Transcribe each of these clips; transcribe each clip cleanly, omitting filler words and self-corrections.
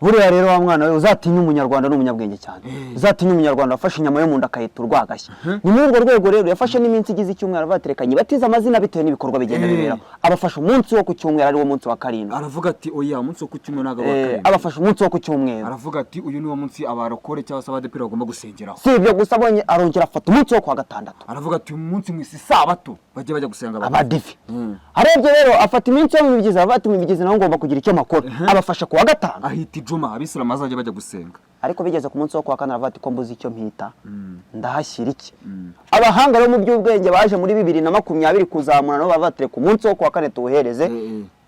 Buriya rero, wa mwana we, uzatinya Umunyarwanda, ni umunyabwenge cyane. Uzatinya Umunyarwanda wafashe inyama yo mu nda akayita urwagashya. Ni muri urwo rwego rero yafashe n'iminsi igize icyumweru, aravuga ati: "Reka nyibatize amazina bitewe n'ibikorwa bigenda biberaho." Abafashe umunsi wo ku cyumweru, ari wo munsi wa karindwi. Aravuga ati: "Oya, umunsi wo ku cyumweru ntabwo ari uwa karindwi." Abafashe umunsi wo ku cyumweru. Aravuga ati: "Uyu ni wo munsi abarokore cyangwa se abadeperi bagomba gusengeraho." Si ibyo gusa, abonye arongera afata umunsi wo ku wa gatandatu. Aravuga ati: "Uyu munsi mu isi sabato bajye bajya gusenga abadive." Abadive. Arebye rero afata iminsi yo mu mibyizi, aravuga ati: "Mu mibyizi naho ngomba kugira icyo makora." Abafasha ku wa gatanu. Ahita ijuma, abisilamu bazajya bajya gusenga. Ariko bigeze ku munsi wo ku wa kane, aravuga ati: "Ko mbuze icyo mpita, ndahashyira iki?" Abahanga rero mu by'ubwenge baje muri 2020 kuzamura, nabo bavuga ati: "Reka umunsi wo ku wa kane tuwuhereze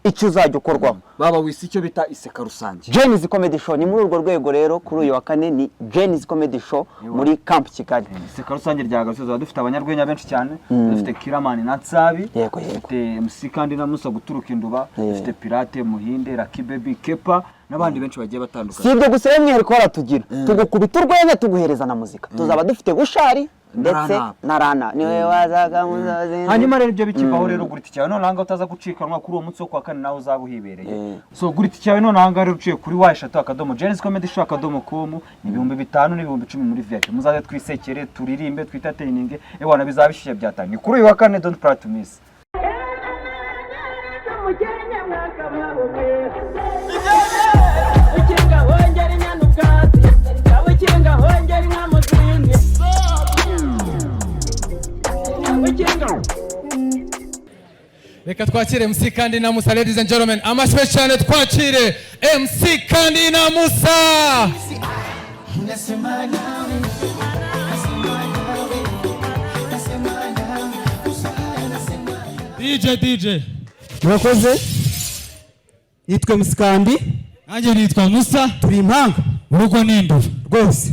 icyo uzajya ukorwaho." Baba wise icyo bita iseka rusange. Gen-Z Comedy Show. Ni muri urwo rwego rero, kuri uyu wa kane ni Gen-Z Comedy Show muri Camp Kigali. Iseka rusange ryagarutse. Tuzaba dufite abanyarwenya benshi cyane. Dufite Kiramani na Tsabi. Yego, yego. Dufite MC kandi na Musa guturuka Induba. Dufite Pirate Muhinde, Lucky Baby, Kepa n'abandi benshi bagiye Si batandukanye. ibyo gusa rero, umwihariko waratugira, tugukubita urwenya, tuguhereza na muzika. Tuzaba dufite Bushari ndetse Rana. na Rana niwe wazaga muzazi. Hanyuma rero ibyo bikivaho rero, gura itike yawe none ahangaha utaza gucikanwa kuri uwo munsi wo kuwa kane, nawe uzaba uhibereye. So gura itike yawe none ahangaha rero uciye kuri www.GenzComedyShow.com. Ni 5000 n'10,000 muri VIP. Muzaze twisekere, turirimbe, twitateyininge, ewana bizaba bishyushye byatanye. Ni kuri uyu wa kane, don't try to miss. Mukenya mwakababumwe ukinga hongera inyana ubwatsi, ukinga hongera inka mu zindi, ukinga. Reka twakire MC kandi na Musa. Ladies and gentlemen, amashyi menshi cyane, twakire MC kandi na Musa. Nasema nawe, nasema nawe, nasema nawe, usahaya nasema. DJ, DJ. Murakoze. Nitwe Musikandi. Nanjye nitwa Musa. Turi impanga. Urugo ni induba. Rwose.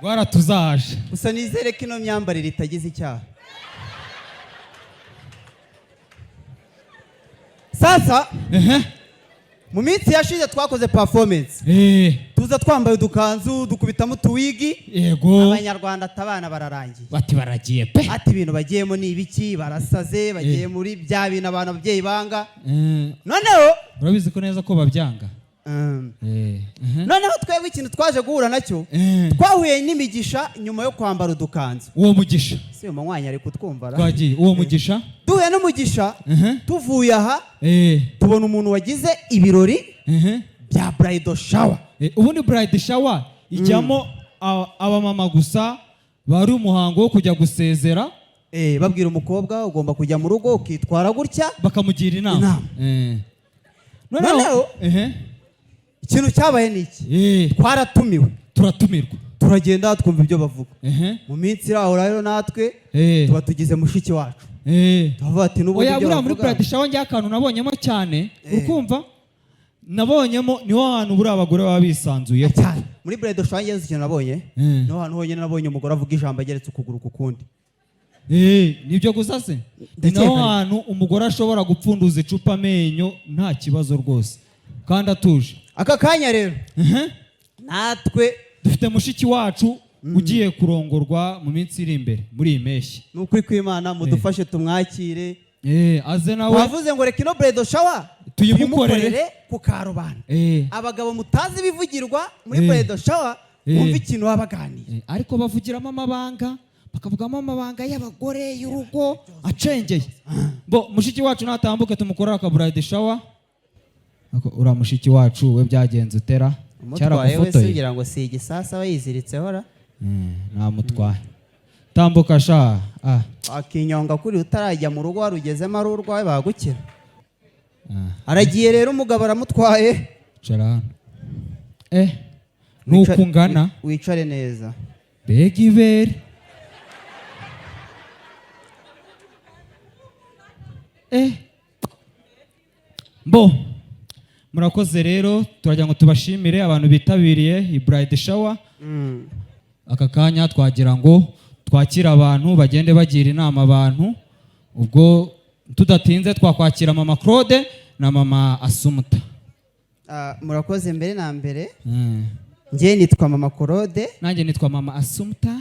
Rwaratuzahaje. Gusa nizere ko ino myambarire itagize icyaha. Sasa mu minsi yashize twakoze performance, tuza twambaye udukanzu, dukubitamo utuwigi. Abanyarwanda ati: "Abana bararangiye." Bati: "Baragiye pe." Ati: "Ibintu bagiyemo ni ibiki? Barasaze, bagiye muri bya bintu abantu ababyeyi banga." Noneho Urabizi ko neza ko babyanga. Noneho twebwe ikintu twaje guhura nacyo, twahuye n'imigisha nyuma yo kwambara udukanzu. Uwo mugisha. Si uyu munywanyi ari kutwumva ra? Twagiye uwo mugisha. Duhuye n'umugisha, tuvuye aha, tubona umuntu wagize ibirori bya bridal shower. Ubundi bride shower ijyamo abamama gusa, bari umuhango wo kujya gusezera. Babwira umukobwa: "Ugomba kujya mu rugo ukitwara gutya." Bakamugira inama. Inama. Noneho ikintu cyabaye ni iki? Twaratumiwe. Turatumirwa. Turagenda, twumva ibyo bavuga. Mu minsi iri aho rero natwe tuba tugize mushiki wacu, tubavuga ati n'ubundi Oya, ibyo buriya muri bavuga. bride shower njye akantu nabonyemo cyane, ukumva nabonyemo, niho hantu buriya abagore baba bisanzuye. Cyane. Muri bridal shower ngenzi ikintu nabonye, niho hantu honyine nabonye umugore avuga ijambo ageretse ukuguru ku kundi. Nibyo gusa se, ni Ndakeka naho hantu umugore ashobora gupfunduza icupa amenyo nta kibazo rwose kandi atuje. Aka kanya rero natwe dufite mushiki wacu ugiye kurongorwa mu minsi iri imbere muri iyi mpeshyi. Ni ukuri kw'Imana, mudufashe tumwakire. Aze nawe. Wavuze ngo reka ino bridal shower tuyimukorere. Ku karubanda. Abagabo mutazi ibivugirwa muri bridal shower, mwumve ikintu baba baganira. Ariko bavugiramo amabanga, bakavugamo amabanga y'abagore, y'urugo acengeye. Bo mushiki wacu natambuke, tumukorera aka bride shower. Ako uriya mushiki wacu we byagenze utera? Umutwaye wese. Cyaragufotoye. Ugira ngo si igisasa aba yiziritseho ra? Namutwaye. Tambuka sha, ah. Akinyonga kuri utarajya mu rugo, warugezemo ari urwawe bagukira. Aragiye rero, umugabo aramutwaye. Cara hano, nuko ungana. Wicare neza. Mbega ibere! Mbo murakoze rero, turagira ngo tubashimire abantu bitabiriye iyi bride shower. Aka kanya twagira ngo twakire abantu bagende bagira inama abantu. Ubwo tudatinze twakwakira Mama Claude na Mama Asumuta. Ah, murakoze. Mbere na mbere, njye nitwa Mama Claude. Nanjye nitwa Mama Asumuta.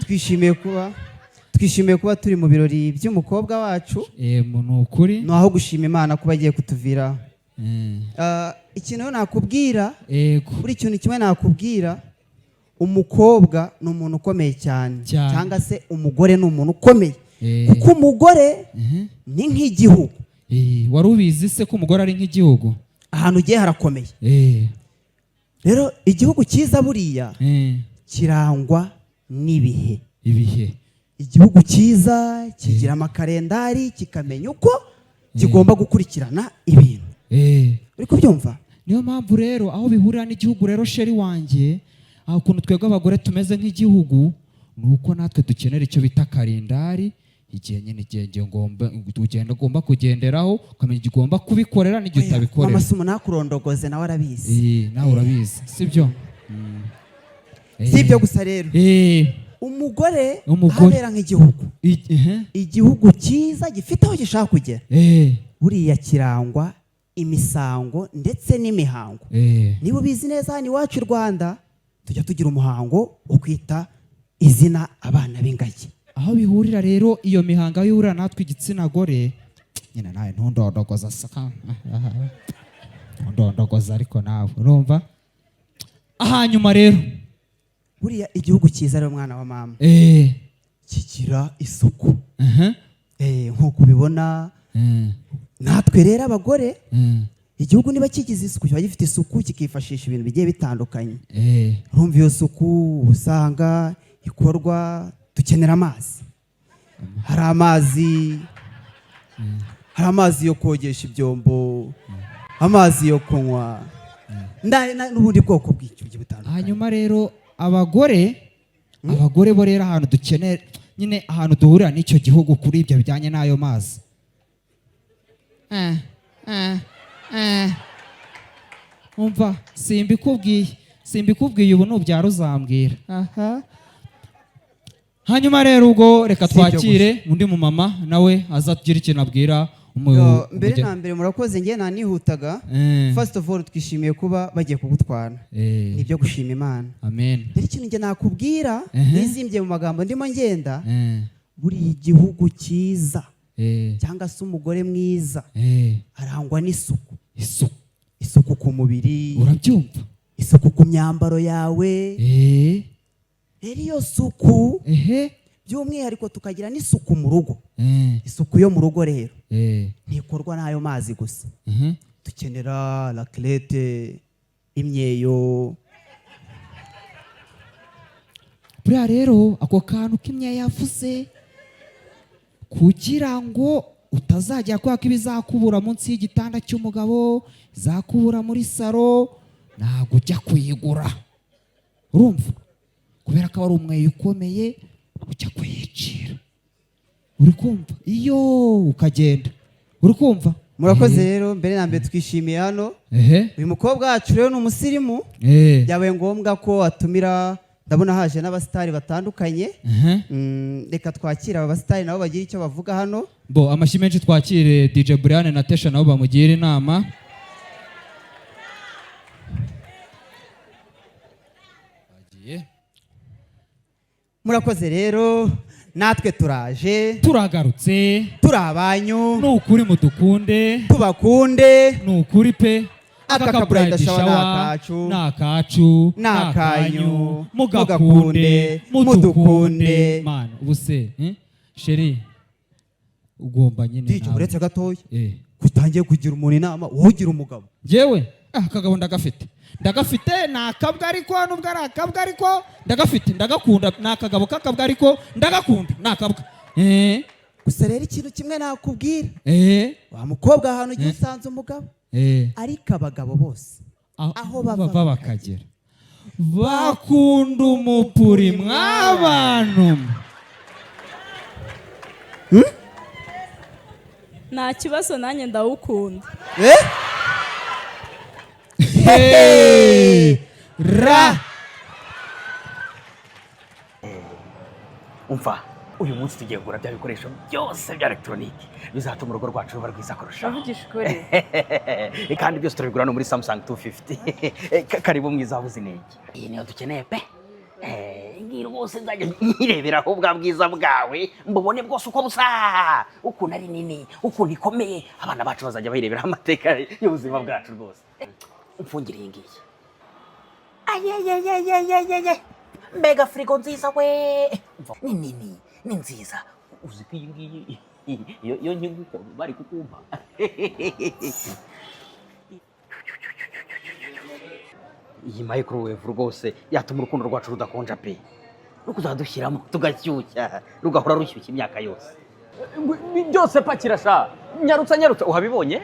Twishimiye kuba turi mu birori by'umukobwa wacu. Ni ukuri. Ni aho gushima Imana kuba agiye kutuvira Ikintu rero nakubwira, Yego. buri kintu kimwe nakubwira, umukobwa ni umuntu ukomeye cyane, Cyane. cyangwa se umugore ni umuntu ukomeye, kuko umugore ni nk'igihugu. Wari ubizi se ko umugore ari nk'igihugu? Ahantu ugiye harakomeye. Rero igihugu cyiza buriya kirangwa n'ibihe. Ibihe. Igihugu cyiza kigira amakalendari, kikamenya uko kigomba gukurikirana ibintu. Uri kubyumva? Niyo mpamvu rero aho bihurira n'igihugu rero, chéri wanjye, aho ukuntu twebwe abagore tumeze nk'igihugu ni uko natwe dukenera icyo bita kalendari, igihe nyine, igihe ngomba ugenda ugomba kugenderaho, ukamenya igihe ugomba kubikorera n'igihe utabikorera. Mama Sumu, ntakurondogoze, nawe arabizi. Nawe urabizi, sibyo? Si ibyo gusa rero. Umugore Umugore. ahabera nk'igihugu. Igihugu cyiza gifite aho gishaka kugera, buriya kirangwa imisango ndetse n'imihango. Niba ubizi neza, hano iwacu i Rwanda tujya tugira umuhango wo kwita izina abana b'ingagi. Aho bihurira rero, iyo mihango aho ihurira natwe igitsina gore nyine, nawe ntundondogoza saka, ntundondogoza, ariko nawe urumva. Hanyuma rero, Buriya igihugu cyiza rero, mwana wa mama, kigira isuku. Nk'uko ubibona, natwe rero abagore, igihugu niba kigize isuku, kiba gifite isuku, kikifashisha ibintu bigiye bitandukanye. Urumva iyo suku usanga ikorwa, dukenera amazi, hari amazi yo kogesha ibyombo, amazi yo kunywa, n'ubundi bwoko bw'icyo bugiye butandukanye. Hanyuma rero abagore bo rero, ahantu dukeneye nyine, ahantu duhurira n'icyo gihugu kuri ibyo bijyanye n'ayo mazi. Umva, simbikubwiye, ubu nubyara uzambwira. Aha, hanyuma rero ubwo reka Si ibyo. twakire undi mumama, nawe azagira ikintu abwira Yo, mbere umugeni. na mbere murakoze, njye nanihutaga. First of all, twishimiye kuba bagiye kugutwara. Ni ibyo gushima Imana. Amen. Rero ikintu njye nakubwira, nizimbye mu magambo ndimo ngenda, buriya igihugu cyiza cyangwa se umugore mwiza arangwa n'isuku. Isuku. Isuku ku mubiri. Urabyumva? Isuku ku myambaro yawe. Rero iyo suku, by'umwihariko tukagira n'isuku mu rugo. Isuku yo mu rugo rero ntikorwa n'ayo mazi gusa. Dukenera raclette, imyeyo. Buriya rero ako kantu k'imyeyo yavuze, kugira ngo utazajya kwaka ibizakubura munsi y'igitanda cy'umugabo, izakubura muri saro, ntabwo ujya kuyigura, urumva, kubera ko aba ari umweyo ukomeye, ujya kuyicira, uri kumva, iyo ukagenda, uri kumva. Murakoze rero. Mbere na mbere twishimiye hano. Uyu mukobwa wacu rero ni umusirimu. Byabaye ngombwa ko atumira, ndabona haje n'abasitari batandukanye. Reka twakire aba basitari nabo bagira icyo bavuga hano. Bo, amashyi menshi, twakire DJ Brian na Tesha, nabo bamugira inama. Bagiye. Murakoze rero, natwe turaje. Turagarutse. Turi abanyu. Ni ukuri mudukunde. Tubakunde. Ni ukuri pe. Aka ka bridal shower ni akacu. Ni akacu. Ni akanyu. Mugakunde. Mugakunde. Mudukunde. Mudukunde. Man, ubu se, chéri, ugomba nyine DJ, nawe. uretse gatoya, Eh. kutangiye kugira umuntu inama, wowe ugira umugabo? Njyewe akagabo ndagafite, ndagafite, ni akabwa, ariko nubwo ari akabwa ariko ndagafite, ndagakunda. Ni akagabo k'akabwa ariko ndagakunda, ni akabwa. Gusa rero ikintu kimwe nakubwira, wa mukobwa, ahantu ugiye usanze umugabo, ariko abagabo bose aho bava bava bakagera bakunda umupuri mw'abantu. Nta kibazo, nanjye ndawukunda. Eh? Hey! Ra. Umva, uyu munsi tugiye kugura bya bikoresho byose bya elegitoroniki bizatuma urugo rwacu ruba rwiza kurushaho. Uravugisha ukuri? Kandi byose turabigura no muri Samsung 250. Karibu mwiza wabuze inenge, iyi niyo dukeneye pe. Iyi ngiyi rwose. Rwose nzajya nyireberaho bwa bwiza bwawe, mbubone bwose uko busa, ukuntu ari nini, ukuntu ikomeye. Abana bacu bazajya bayireberaho amateka y'ubuzima bwacu. Rwose umfungire iyi ngiyi. Ayeyeyeyeyeye, mbega firigo nziza we! Ni nini, ni nziza. Uzi ko iyi ngiyi iyo nkiguko bari kukumpa? Iyi microwave rwose yatuma urukundo rwacu rudakonja pe, no kuzadushyiramo tugashyushya, rugahora rushyushya imyaka yose. Byose pakira sha, nyarutsa nyarutsa. Uhabibonye?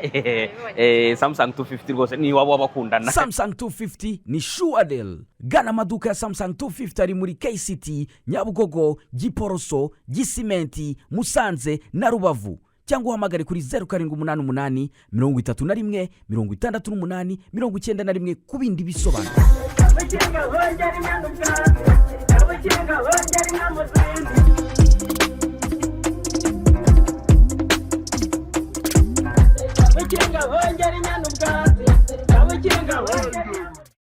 Samsung 250 rwose ni iwabo w'abakundana. Samsung 250 ni sure deal. Gana amaduka ya Samsung 250 ari muri KCT, Nyabugogo, Giporoso, Gisimenti, Musanze na Rubavu, cyangwa uhamagare kuri 0788 31 68 91 ku bindi bisobanuro. Abakinga bongera inyana ubwatsi, abakinga bongera inka mu zindi. Abakinga bongera inyana ubwatsi, abakinga bongera.